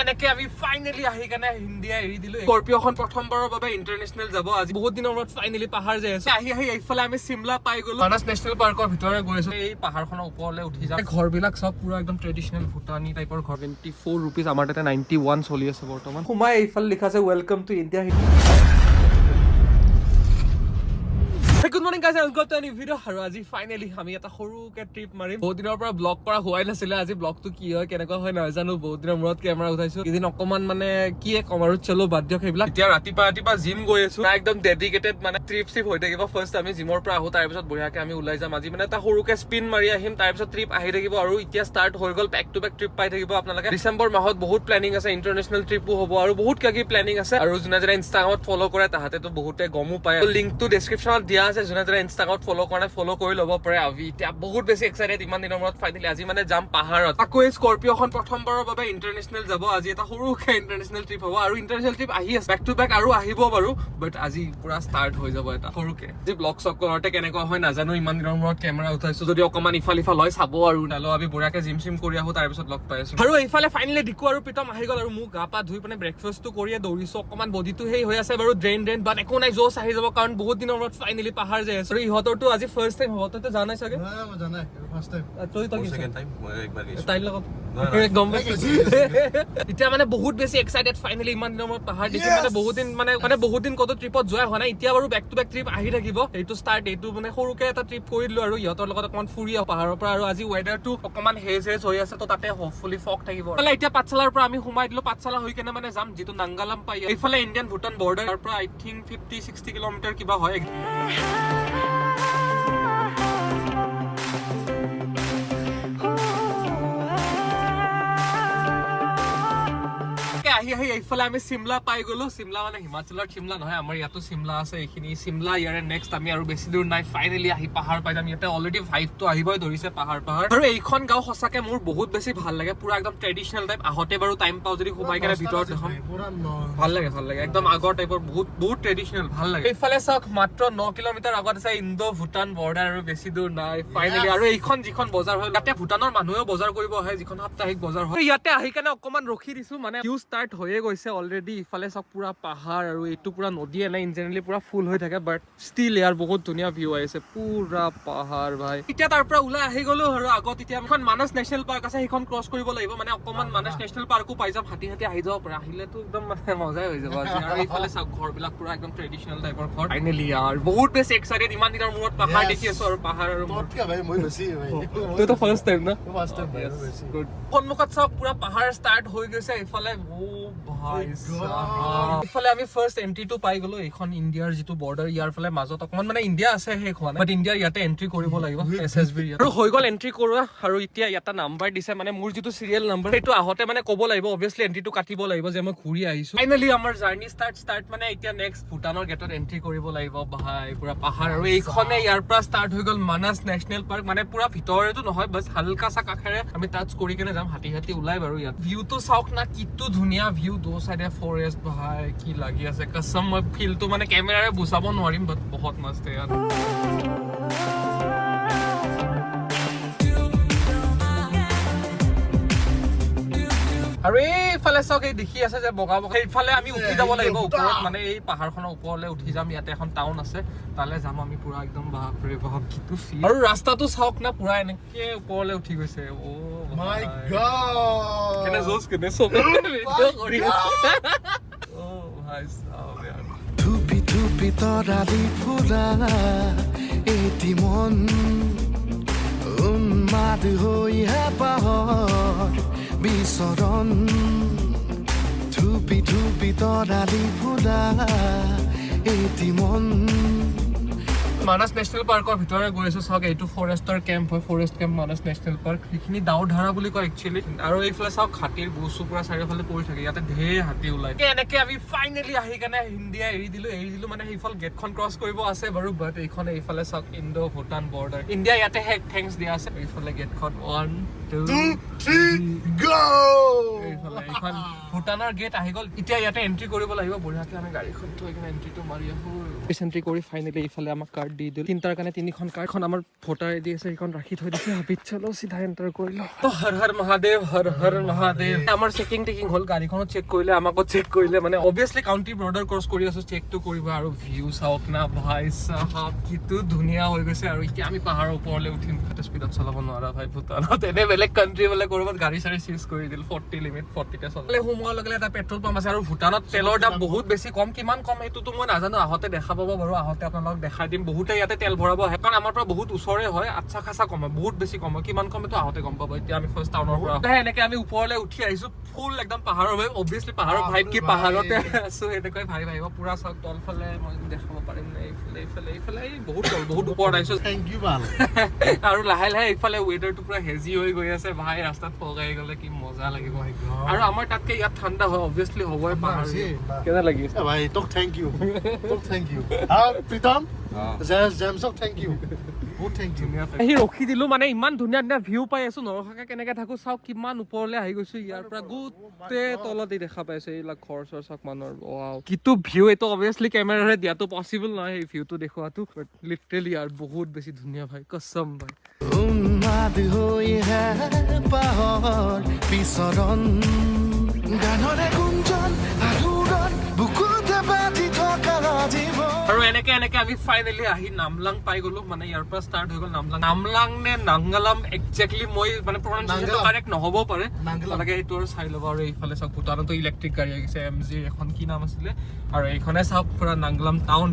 এনেকে আমি ফাইনেলি আহি কেনে ইণ্ডিয়া এৰি দিলো। স্কৰপিঅ'খন প্ৰথমবাৰৰ বাবে ইণ্টাৰনেশ্যনেল যাব। আজি বহুত দিনৰ মূৰত ফাইনেলি পাহাৰ যাই আছো। আহি আহি এইফালে আমি চিমলা পাই গলো। মানাছ নেশ্যনেল পাৰ্কৰ ভিতৰে গৈ আছো। এই পাহাৰখনৰ ওপৰলৈ উঠি যাম। ঘৰবিলাক চব পুৰা একদম ট্ৰেডিশ্যনেল ভূটানী টাইপৰ ঘৰ। 24 ৰুপিজ, আমাৰ তাতে 91 চলি আছে বৰ্তমান। সোমাই এইফালে লিখা আছে "Welcome to India"। Good morning guys, welcome to new video। আৰু আজি ফাইনেলি আমি এটা সৰুকে ট্ৰিপ মাৰিম। বহুত দিনৰ পৰা ব্লগ কৰা হোৱাই নাছিলে। আজি ব্লগটো কি হয়, কেনেকুৱা হয় নাজানো। বহুত দিনৰ মূৰত কেমেৰা উঠাইছো। এদিন অকমান মানে কি ক'ম আৰু, চলো বাদ দিয়ক সেইবিলাক। এতিয়া ৰাতিপুৱা ৰাতিপুৱা জিম গৈ আছো। একদম ডেডিকেটেড মানে ট্ৰিপ চিপ হৈ থাকিব। ফাৰ্ষ্ট আমি জিমৰ পৰা আহো, তাৰপিছত বঢ়িয়াকে আমি ওলাই যাম। আজি মানে এটা সৰুকে স্পিন মাৰি আহিম, তাৰপিছত ট্ৰিপ আহি থাকিব। আৰু এতিয়া ষ্টাৰ্ট হৈ গ'ল, বেক টু বেক ট্ৰিপ পাই থাকিব আপোনালোকে। ডিচেম্বৰ মাহত বহুত প্লেনিং আছে, ইণ্টাৰনেশ্যনেল ট্ৰিপো হ'ব আৰু বহুত কিবা কিবি প্লেনিং আছে। আৰু যোনে যোনে ইনষ্টাগ্ৰামত ফ'ল' কৰে, তাহাঁতেতো বহুতে গমো পায়। লিংকটো ডেছক্ৰিপশ্যনত দিয়া আছে। যোনে যোনে ইনষ্টাগ্ৰামত ফ'ল' কৰা নাই, ফ'ল' কৰি ল'ব পাৰে। আমি এতিয়া বহুত বেছি এক্সাইটেড। ইমান দিনৰ মূৰত ফাইনেলি আজি মানে যাম পাহাৰত। আকৌ এই স্কৰপিঅ'খন প্ৰথমবাৰৰ বাবে ইণ্টাৰনেশ্যনেল যাব। আজি এটা সৰুকে ইণ্টাৰনেশ্যনেল ট্ৰিপ হ'ব আৰু ইণ্টাৰনেশ্যনেল ট্ৰিপ আহি আছে বেক টু বেক আৰু আহিব বাৰু, বাট আজি পুৰা ষ্টাৰ্ট হৈ যাব এটা সৰুকে। আজি ব্লগ চক কৰোঁতে কেনেকুৱা হয় নাজানো। ইমান দিনৰ মূৰত কেমেৰা উঠাইছো, যদি অকণমান ইফাল ইফাল হয় চাব। আৰু নালো আমি বঢ়িয়াকে জিম চিম কৰি আহো, তাৰপিছত লগ পাই আছো। আৰু এইফালে ফাইনেলি ডিকু আৰু প্ৰীতম আহি গ'ল আৰু মোক গা পা ধুই পিনে ব্ৰেকফাষ্টটো কৰিয়ে দৌৰিছো। অকণমান বডিটো সেই হৈ আছে বাৰু, ড্ৰেইন ড্ৰেইন, বাট একো নাই, জোচ আহি যাব, কাৰণ বহুত দিনৰ মূৰত ফাইনেলি পাহাৰ যাই আছো। আৰু ইহঁতৰতো আজি ফাৰ্ষ্ট টাইম হ'ব। তইতো জানাই চাগে? নাই, মই জানাই, ফাৰ্ষ্ট টাইম। তই কি? ছেকেণ্ড টাইম, মই একবাৰ গৈছো। তাইৰ লগত নাই, নাই। গম পাইছো। এতিয়া মানে বহুত বেছি এক্সাইটেড। ফাইনেলি ইমান দিনৰ মূৰত পাহাৰ দেখি মানে বহুত দিন মানে বহুত দিন ক'তো ট্ৰিপত যোৱা হোৱা নাই। এতিয়া বাৰু বেক টু বেক ট্ৰিপ আহি থাকিব। এইটো ষ্টাৰ্ট, এইটো মানে সৰুকে এটা ট্ৰিপ কৰি দিলো আৰু ইহঁতৰ লগত অকণমান ফুৰি আহো পাহাৰৰ পৰা। আৰু আজি ৱেডাৰটো অকণমান হেজ হেজ হৈ আছে, তো তাতে হোপফুলি ফগ থাকিব। এইফালে এতিয়া পাঠশালাৰ পৰা আমি সোমাই দিলো। পাঠশালা হৈ কেনে মানে যাম যিটো নাংগালাম পাই। এইফালে ইণ্ডিয়ান ভূটান বৰ্ডাৰ, তাৰ পৰা আই থিংক 50-60 কিলোমিটাৰ কিবা হয়। আহি আহি এইফালে আমি চিমলা পাই গলো। চিমলা মানে হিমাচলৰ চিমলা নহয়, আমাৰ ইয়াতো চিমলা আছে, এইখিনি চিমলা। ইয়াৰে নেক্সট আমি আৰু বেছি দূৰ নাই, ফাইনেলি আহি পাহাৰ পাই যাম। ইয়াতে অলৰেডি ভাইবটো আহিবই ধৰিছে, পাহাৰ পাহাৰ। আৰু এইখন গাঁও সঁচাকে মোৰ বহুত বেছি ভাল লাগে, পুৰা একদম ট্ৰেডিচনেল টাইপ। আহোঁতে বাৰু টাইম পাওঁ যদি সোমাই কেনে ভিতৰত দেখাম। পুৰা। ভাল লাগে, ভাল লাগে, একদম আগৰ টাইপৰ, বহুত বহুত ট্ৰেডিচনেল, ভাল লাগে। এইফালে চাওক, মাত্ৰ 9 কিলোমিটাৰ আগত আছে ইণ্ডো ভূটান বৰ্ডাৰ আৰু বেছি দূৰ নাই ফাইনেলি। আৰু এইখন যিখন বজাৰ হয়, তাতে ভূটানৰ মানুহেও বজাৰ কৰিব আহে, যিখন সাপ্তাহিক বজাৰ হয়। ইয়াতে আহি কেনে অকমান ৰখি দিছো, মানে ভিউ ষ্টাৰ্ট হৈয়ে গৈছে অলৰেডি। ইফালে চাওক, পুৰা পাহাৰ আৰু এইটো পুৰা নদী। এনে ইন জেনেৰেলি পুৰা ফুল হৈ থাকে, বাট ষ্টিল ইয়াৰ বহুত ধুনীয়া ভিউ আহিছে, পুৰা পাহাৰ ভাই। এতিয়া তাৰ পৰা ওলাই আহি গলো আৰু আগত এতিয়া এখন মানস নেশ্যনেল পাৰ্ক আছে, সেইখন ক্ৰছ কৰিব লাগিব। মানে অকমান মানস নেশ্যনেল পাৰ্কো পাই যাম, হাতী হাতী আহি যাব পাৰে। আহিলেতো একদম মানে মজাই হৈ যাব আজি। আৰু এইফালে চাওক, ঘৰবিলাক পুৰা একদম ট্ৰেডিচনেল টাইপৰ ঘৰ। ফাইনেলি আৰু বহুত বেছি এক্সাইটেড। ইমান দিনৰ মূৰত পাহাৰ দেখি আছো আৰু পাহাৰ আৰু ততকে ভাই মই বেছি ভাই। তইতো ফাৰ্ষ্ট টাইম না? ফাৰ্ষ্ট টাইম ভাই, মই বেছি। Good। সন্মুখত চাওক, পুৰা পাহাৰ ষ্টাৰ্ট হৈ গৈছে এইফালে। ও ভাই চাহাব। ইফালে আমি ফাৰ্ষ্ট এণ্ট্ৰিটো পাই গলো। এইখন ইণ্ডিয়াৰ যিটো বৰ্ডাৰ, ইয়াৰ ফালে মাজত অকমান মানে ইণ্ডিয়া আছে, শেষ হোৱা নাই, বাট ইণ্ডিয়াৰ ইয়াতে এণ্ট্ৰি কৰিব লাগিব এছএছবি। আৰু হৈ গ'ল এণ্ট্ৰি কৰোৱা। আৰু এতিয়া ইয়াতে নাম্বাৰ দিছে, মানে মোৰ যিটো চিৰিয়েল নাম্বাৰ, সেইটো আহোঁতে মানে ক'ব লাগিব। অভিয়াছলি এণ্ট্ৰিটো কাটিব লাগিব যে মই ঘূৰি আহিছো। ফাইনেলি আমাৰ জাৰ্ণি ষ্টাৰ্ট ষ্টাৰ্ট মানে এতিয়া নেক্সট ভূটানৰ গেটত এণ্ট্ৰি কৰিব লাগিব ভাই। পুৰা পাহাৰ আৰু এইখনে ইয়াৰ পৰা ষ্টাৰ্ট হৈ গ'ল মানাছ নেশ্যনেল পাৰ্ক। মানে পুৰা ভিতৰেতো নহয়, বাছ হালকা চা কাষেৰে আমি টাচ কৰি কেনে যাম। হাতী হাতী ওলাই বাৰু। ইয়াত ভিউটো চাওক না, কিটো ধুনীয়া ভিউ, দো চাইডে ফৰেষ্ট ভাই, কি লাগি আছে কচম। মই ফিলটো মানে কেমেৰাৰে বুজাব নোৱাৰিম, বাট বহুত মস্ত ইয়াত। আৰু এইফালে চাওক, এই দেখি আছে যে বগা বগা, সেইফালে আমি উঠি যাব লাগিব ওপৰত, মানে এই পাহাৰখনৰ ওপৰলৈ উঠি যাম। ইয়াতে এখন টাউন আছে, তালৈ যাম আমি পুৰা একদম। বাপৰে বাপ, কিটো ফিল! আৰু ৰাস্তাটো চাওক না, পুৰা এনেকে ওপৰলৈ উঠি গৈছে। অ মাই ভাই। গড! কেনে জোচ, কেনে চবে ভিডিঅ' কৰি আছে। অ ভাই চাব यार। থুপি থুপি তৰালি ফুৰা এটি মন উন্মাদ হৈ হেঁপাহৰ বিচৰণ, থুপি থুপি তৰালি ফুৰা এটি মন। মানাছ নেশ্যনেল পাৰ্কৰ ভিতৰে গৈ আছো। চাওক, এইটো ফৰেষ্টৰ কেম্প হয়, forest camp, Manas national park. সেইখিনি দাউধাৰা বুলি কয় একচুৱেলি। আৰু এইফালে চাওক, হাতীৰ গু চু পুৰা চাৰিওফালে পৰি থাকে। ইয়াতে ঢেৰ হাতী ওলায়। এনেকে আমি ফাইনেলি আহি কেনে ইণ্ডিয়া এৰি দিলো। এৰি দিলো মানে সেইফালে গেটখন ক্ৰছ কৰিব আছে বাৰু, বাট এইখন এইফালে চাওক, ইণ্ডো ভূটান বৰ্ডাৰ, ইণ্ডিয়া ইয়াতে শেষ। Thanks দিয়া আছে এইফালে গেটখন। One 2 2 3 go! এইফালে এইখন ভূটানৰ গেট আহি গ'ল। এতিয়া ইয়াতে এণ্ট্ৰি কৰিব লাগিব বঢ়িয়াকে। আমি গাড়ীখন থৈ কিনে এণ্ট্ৰিটো মাৰি আহোঁ। এণ্ট্ৰি কৰি ফাইনেলি এইফালে আমাক কাৰ্ড দি দিল। তিনিটাৰ কাৰণে তিনিখন কাৰ্ডখন, আমাৰ ভোটাৰ আই ডি আছে, সেইখন ৰাখি থৈ দিছে। হাবিত চলো, চিধা এণ্টাৰ কৰিলো। তো হৰ হৰ মহাদেৱ, হৰ হৰ মহাদেৱ। আমাৰ চেকিং টেকিং হ'ল, গাড়ীখনো চেক কৰিলে, আমাকো চেক কৰিলে। মানে অভিয়াছলি কাউণ্ট্ৰি বৰ্ডাৰ ক্ৰছ কৰি আছো, চেকটো কৰিব। আৰু ভিউ চাওক না ভাই চাহাব, কিটো ধুনীয়া হৈ গৈছে। আৰু এতিয়া আমি পাহাৰৰ ওপৰলৈ উঠিম। স্পীডত চলাব নোৱাৰা ভাই ভূটানত। এনে বেলেগ কাণ্ট্ৰি বোলে ক'ৰবাত গাড়ী চাড়ী চিজ কৰি দিল। 40 লিমিট, 40তে চলে। সোমোৱাৰ লগে লগে এটা পেট্ৰল পাম্প আছে। আৰু ভূটানত তেলৰ দাম বহুত বেছি কম। কিমান কম সেইটোতো মই নাজানো, আহোঁতে দেখা পাব বাৰু, আহোঁতে আপোনালোকক দেখাই দিম। বহুতে ইয়াতে তেল ভৰাব আহে, কাৰণ আমাৰ পৰা বহুত ওচৰে হয়। আচ্ছা খাচা কম হয়, বহুত বেছি কম হয়। কিমান কম এইটো আহোঁতে গম পাব। এতিয়া আমি ফাৰ্ষ্ট টাউনৰ পৰা লাহে এনেকে আমি ওপৰলৈ উঠি আহিছো। ফুল একদম পাহাৰৰ ভাইব, অভিয়াছলি পাহাৰৰ ভাইব কি, পাহাৰতে আছো এনেকৈ ভাইব আহিব পুৰা। চাওক তলফালে, মই দেখাব পাৰিম নে? এইফালে, এইফালে, এইফালে, এই বহুত তল, বহুত ওপৰত আহিছো। Thank you ভাল। আৰু লাহে লাহে এইফালে ৱেডাৰটো পুৰা হেজি হৈ গৈ আছে ভাই। ৰাস্তাত ফগ আহি গ'লে কি মজা লাগিব। My God. আৰু আমাৰ তাতকে ইয়াত ঠাণ্ডা হয়, অবভিয়াছলি হ'বই পাহাৰ। হৈছে, বা। কেনে লাগি আছে? এ ভাই, তোক thank you, তোক thank you. আৰু প্ৰীতম, জেমছক thank you, বহুত thank U. আহি ৰখি দিলো, মানে ইমান ধুনীয়া ধুনীয়া ভিউ পাই আছো, নৰখাকে কেনেকে থাকো। চাওক কিমান ওপৰলৈ আহি গৈছো। ইয়াৰ পৰা গোটেই তলতে দেখা পাইছো এইবিলাক ঘৰ চৰ চাওক মানুহৰ। ৱাও, কিটো ভিউ এইটো! অবভিয়াছলি কেমেৰাৰে দিয়াটো পচিবল নহয় সেই ভিউটো দেখুৱাটো, বাট লিটাৰেলি ইয়াৰ বহুত বেছি ধুনীয়া ভাই, কচম ভাই। উন্মাদ হৈ হেঁপাহৰ বিচৰণ, গানৰে গুঞ্জন আলোড়ন বুকুতে বাজি থকা জীৱন। আৰু এনেকে এনেকে আমি ফাইনেলি আহি নামলাং পাই গলো। মানে ইয়াৰ পৰা ষ্টাৰ্ট হৈ গ'ল নামলাং। নামলাং নে নাংগালাম একজেক্টলি মই মানে প্ৰনাউন্সিয়েচনটো নাংগালাম। কাৰেক্ট নহ'বও পাৰে। নাংগালাম। আপোনালোকে সেইটো আৰু চাই ল'ব। আৰু এইফালে চাওক, ভূটানতো ইলেক্ট্ৰিক গাড়ী আহিছে, এম জিৰ এখন কি নাম আছিলে। আৰু এইখনে চাওক পুৰা নাংলাম টাউন।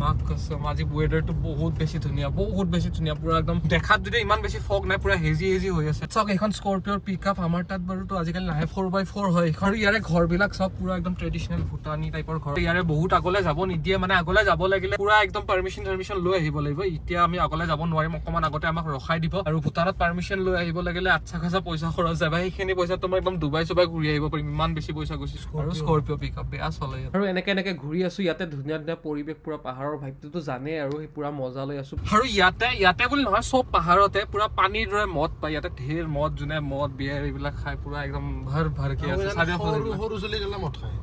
আজি ৱেডাৰটো বহুত বেছি ধুনীয়া, বহুত বেছি ধুনীয়া। পুৰা একদম দেখাত যদি ইমান বেছি ফগ নাই, পুৰা হেজি হেজি হৈ আছে। চাওক এইখন স্কৰপিঅ'ৰ পিক আপ, আমাৰ তাত বাৰুতো আজিকালি নাহে, 4x4 হয়। আৰু ইয়াৰে ঘৰবিলাক চাওক, পুৰা একদম ট্ৰেডিচনেল ভূটানী টাইপৰ ঘৰ। ইয়াৰে বহুত আগলৈ যাব নিদিয়ে, মানে আগলৈ যাব লাগিলে পুৰা একদম পাৰ্মিশ্যন চাৰ্মিশ্যন লৈ আহিব লাগিব। এতিয়া আমি আগলৈ যাব নোৱাৰিম, অকণমান আগতে আমাক ৰখাই দিব। আৰু ভূটানত পাৰ্মিশ্যন লৈ আহিব লাগিলে আচ্ছা খাচা পইচা খৰচ যায় বা সেইখিনি পইচা তোমাৰ একদম ডুবাই চুবাই ঘূৰি আহিব পাৰিম, ইমান বেছি পইচা গৈছে। আৰু স্কৰপিঅ' পিক আপ বেয়া চলে ইয়াত। আৰু এনেকে এনেকে ঘূৰি আছো ইয়াতে, ধুনীয়া ধুনীয়া পৰিৱেশ, পুৰা পাহাৰৰ ভাইবটোতো জানেই, আৰু সেই পুৰা মজা লৈ আছো। আৰু ইয়াতে ইয়াতে বুলি নহয়, চব পাহাৰতে পুৰা পানীৰ দৰে মদ পায় ইয়াতে। ঢেৰ মদ, যোনে মদ বিয়াৰ এইবিলাক খাই পুৰা একদম ভৰ ভৰকে আছে চাৰিওফালে সৰু এইবিলাক। সৰু চলি গেলে মদ খায়।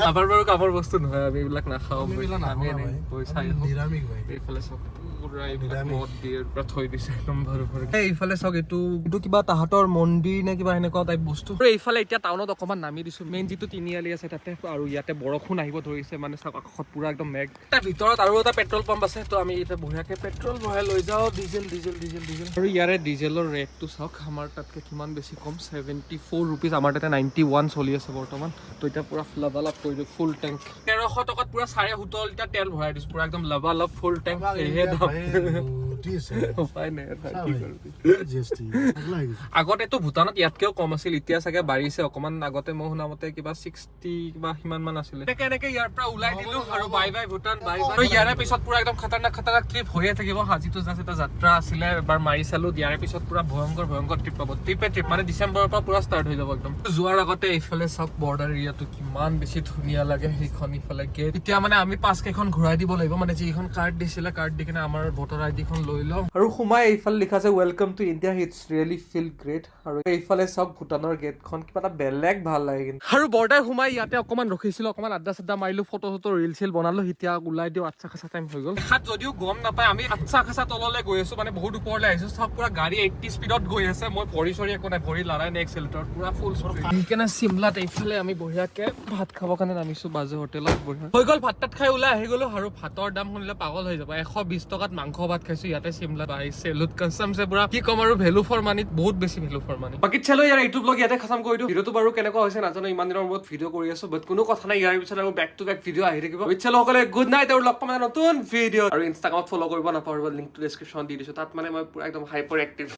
আমাৰ বাৰু কামৰ বস্তু নহয়, আমি এইবিলাক নাখাওঁ। আমি এইবিলাক নাখাওঁ আমি এনেই ভাই। গৈ চাই আমি আহোঁ। নিৰামিষ ভাই। এইফালে চাওক, পুৰা এইবিলাক নিৰামিষ। মদ দিয়ে পুৰা থৈ দিছে একদম ভৰ ভৰ। এইফালে চাওক, এইটো কিবা তাহাঁতৰ মন্দিৰ নে কিবা সেনেকুৱা টাইপ বস্তু। আৰু এইফালে এতিয়া টাউনত অকণমান নামি দিছো, মেইন যিটো তিনিআলি আছে তাতে। আৰু ইয়াতে বৰষুণ আহিব ধৰিছে, মানে চাওক আকাশত পুৰা একদম মেঘ। তাৰ ভিতৰত আৰু এটা পেট্ৰল পাম্প আছে, তো আমি এতিয়া বঢ়িয়াকে পেট্ৰল ভৰাই লৈ যাওঁ। Diesel, diesel, diesel, diesel. আৰু ইয়াৰে ডিজেলৰ ৰেটটো চাওক, আমাৰ তাতকৈ কিমান বেছি কম, 74 ৰুপিজ। আমাৰ তাতে 91 চলি আছে বৰ্তমান। তো এতিয়া পুৰা লাভালাভ কৰি দিওঁ, ফুল টেংক 1300 টকাত পুৰা 17.5 লিটাৰ তেল ভৰাই দিছো, পুৰা একদম লাভালাভ ফুল টেংক। সেয়েহে দাম। লুটি আছে। উপায় নাই আৰু কি কৰিবি। জিএছটি পাগলা হৈ গৈছে। আগতেতো ভূটানত ইয়াতকেও কম আছিল, এতিয়া চাগে বাঢ়িছে অকমান। আগতে মই শুনা মতে কিবা 60 কিবা সিমান মান আছিলে। এনেকে এনেকে ইয়াৰ পৰা ওলাই দিলো আৰু bye bye Bhutan, bye bye. আৰু ইয়াৰে পিছত পুৰা একদম খাতাৰনাক খাতাৰনাক ট্ৰিপ হৈয়ে থাকিব। আজিতো জাষ্ট এটা যাত্ৰা আছিলে, এবাৰ মাৰি চালো। ইয়াৰে পিছত পুৰা ভয়ংকৰ ভয়ংকৰ ট্ৰিপ পাব, ট্ৰিপে ট্ৰিপ, মানে ডিচেম্বৰৰ পৰা পুৰা ষ্টাৰ্ট হৈ যাব একদম। যোৱাৰ আগতে এইফালে চাওক, বৰ্ডাৰ এৰিয়াটো কিমান বেছি ধুনীয়া লাগে। সেইখন ইফালে গেট। এতিয়া মানে আমি পাঁচ কেইখন ঘূৰাই দিব লাগিব, মানে যিখন কাৰ্ড দিছিলে, কাৰ্ড দি কিনে আমাৰ ভোটাৰ আই ডিখন লৈ লওঁ। আৰু সোমাই এইফালে লিখা আছে "Welcome to India, it's really feel great"। আৰু এইফালে চাওক ভূটানৰ গেটখন, কিবা এটা বেলেগ ভাল লাগে কিন্তু। আৰু বৰ্ডাৰ সোমাই ইয়াতে অকণমান ৰখিছিলো, অকণমান আড্ডা চাড্ডা মাৰিলো, ফটো চটো ৰিল চিল বনালো। এতিয়া ওলাই দিওঁ, আচ্ছা খাচা টাইম হৈ গ'ল। দেখাত যদিও গম নাপায়, আমি আচ্ছা খাচা তললৈ গৈ আছো, মানে বহুত ওপৰলৈ আহিছো। চব পুৰা গাড়ী 80 স্পীডত গৈ আছে। মই ভৰি চৰি একো নাই, ভৰি লৰাই নাই এক্সেলেটৰ, পুৰা ফুল স্পীড। সেইকাৰণে চিমলাত এইফালে আমি বঢ়িয়াকে ভাত খাবৰ কাৰণে নামিছো বাজে হোটেলত। বঢ়িয়া হৈ গ'ল, ভাত তাত খাই ওলাই আহি গ'লো। আৰু ভাতৰ দাম শুনিলে পাগল হৈ যাব। 120 টকাত মাংস ভাত খাইছো ইয়াতে চিমলাত। চেলুট, কচমছে পুৰা কি ক'ম আৰু, ভেলু ফৰ মানি, বহুত বেছি ভেলু ফৰ মানি। বাকী চলো ইয়াৰ এইটো ব্লগ ইয়াতে খতম কৰি দিওঁ। ভিডিঅ'টো বাৰু কেনেকুৱা হৈছে নাজানো, ইমান দিনৰ মূৰত ভিডিঅ' কৰি আছো, বাট কোনো কথা নাই, ইয়াৰ পিছত আৰু বেক টু বেক ভিডিঅ' আহি থাকিব। চলো সকলোৱে গুড নাইট আৰু লগ পাম এটা নতুন ভিডিঅ'। আৰু ইনষ্টাগ্ৰামত ফ'ল' কৰিব নাপাহৰিব, লিংকটো ডেছক্ৰিপশ্যন দি দিছো। তাত মানে মই পুৰা একদম হাইপাৰ এক্টিভ।